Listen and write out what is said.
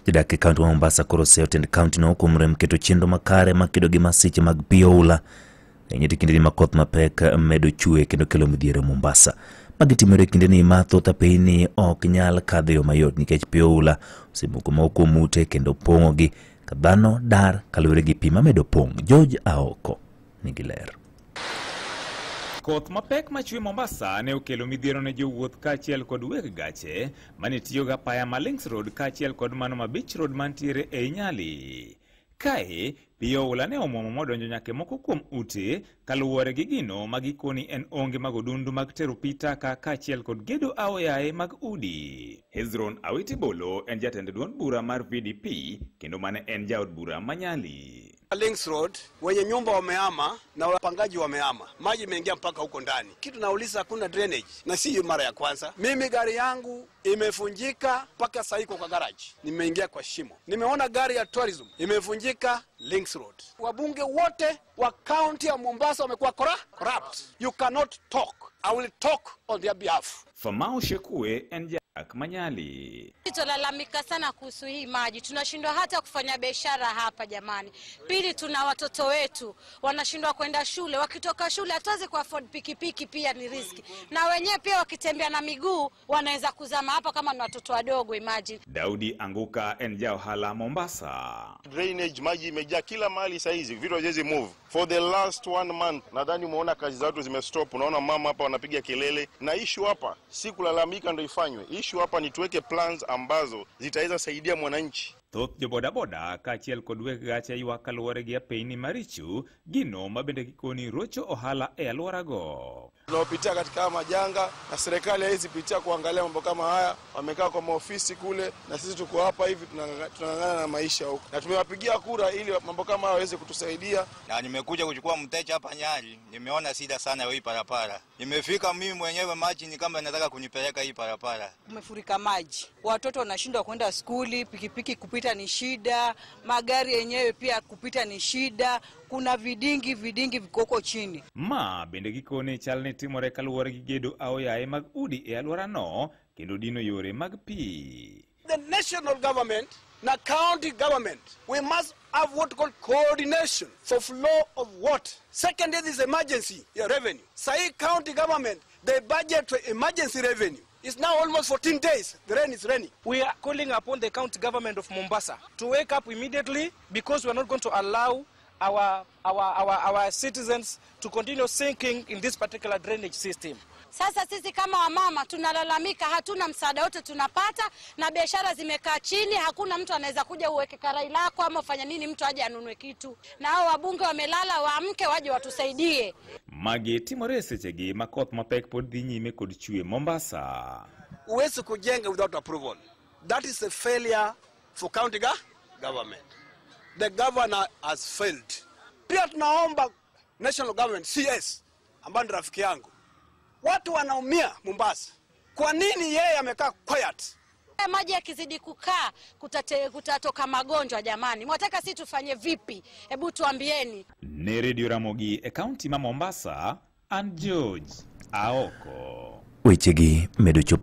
Jodak e kaunti ma Mombasa koro oseyo tend kaunti no kuom rem keto chenro makare makedo gi masiche mag pi oula. Ahinya to kindeni ma koth mapek medo chwe kendo kelo midhiero Mombasa. Magi timore e kindeni ma thoth apeyni ok nyal kadho e yo mayot nikech pi oula osemuko moko kuom ute kendo pong'ogi ka dhano dar kaluwore gi pi mamedo pong'. George Aoko nigi ler. Koth mapek machwe Mombasa ne okelo midhiero ne jowuoth kaachiel kod weg gache mane tiyo gi apaya ma Links Road kaachiel kod mano ma Beach Road mantiere ei Nyali. Kae, pi oula ne omuomo modonjo nyaka e moko kuom ute kaluwore gi gino ma gikoni en onge mag odundu mag tero pi taka kaachiel kod gedo aoyaye mag udi. Hezron Awiti Bolo en jatend duond bura mar VDP kendo mane en jaod bura ma Nyali. Links Road wenye nyumba wamehama na wapangaji wamehama, maji imeingia mpaka huko ndani. Kitu nauliza, hakuna drainage, na si mara ya kwanza. Mimi gari yangu imefunjika mpaka sasa iko kwa garage, nimeingia kwa shimo. Nimeona gari ya tourism imefunjika Links Road. Wabunge wote wa county ya Mombasa wamekuwa corrupt. You cannot talk. I will talk on their behalf. Famau Shekue en Jack Manyali. Tunalalamika sana kuhusu hii maji, tunashindwa hata kufanya biashara hapa jamani. Pili, tuna watoto wetu wanashindwa kwenda shule, wakitoka shule hatuwezi ku afford pikipiki, pia ni riski, na wenyewe pia wakitembea na miguu wanaweza kuzama hapa kama ni watoto wadogo, imagine. Daudi Anguka en Jauhala Mombasa. Drainage, maji imejaa kila mahali saa hizi, vitu haviwezi move. For the last 1 month nadhani umeona kazi za watu zimestop. Unaona mama hapa wanapiga kelele, na issue hapa si kulalamika ndio ifanywe. Issue hapa ni tuweke plans ambazo zitaweza saidia mwananchi. Thoth jobodaboda kaachiel kod weg gache ywak kaluwore gi apeyni maricho, gino mabende gikoni rocho ohala e alworago. Tunaopitia katika majanga na serikali haizi pitia kuangalia mambo kama haya. Wamekaa kwa maofisi kule na sisi tuko hapa hivi tunang'ang'ana na maisha huko, na tumewapigia kura ili mambo kama haya waweze kutusaidia. Na nimekuja kuchukua mteja hapa Nyali, nimeona shida sana hii barabara. Nimefika mimi mwenyewe maji ni kama nataka kunipeleka hii barabara. Kumefurika maji, watoto wanashindwa kwenda skuli, pikipiki kupita ni shida, magari yenyewe pia kupita ni shida, kuna vidingi vikoko chini. Ma bende gikone chal ne timore kaluwore gi gedo aoyaye mag udi e alworano kendo dino yore mag pi. The national government na county government, we must have what called coordination for flow of water. Secondly, this emergency revenue. Sai county government, they budget for emergency revenue. It's now almost 14 days, the rain is raining. We are calling upon the county government of Mombasa to wake up immediately, because we are not going to allow our citizens to continue sinking in this particular drainage system. Sasa sisi kama wamama tunalalamika, hatuna msaada wote tunapata, na biashara zimekaa chini, hakuna mtu anaweza kuja uweke karai lako ama ufanye nini mtu aje anunue kitu. Na hao wabunge wamelala, waamke waje watusaidie. Magi timore sechegi ma koth mapek pod dhi nyime kod chwe Mombasa. Huwezi kujenga without approval. That is a failure for county government. The governor has failed. Pia tunaomba national government, CS, ambaye ni rafiki yangu. Watu wanaumia Mombasa. Kwa nini yeye amekaa quiet? Maji yakizidi kukaa kutatoka magonjwa jamani. Mwataka sisi tufanye vipi? Hebu tuambieni. Ne Radio Ramogi e county ma Mombasa, and George Aoko. Wechegi medo chopo.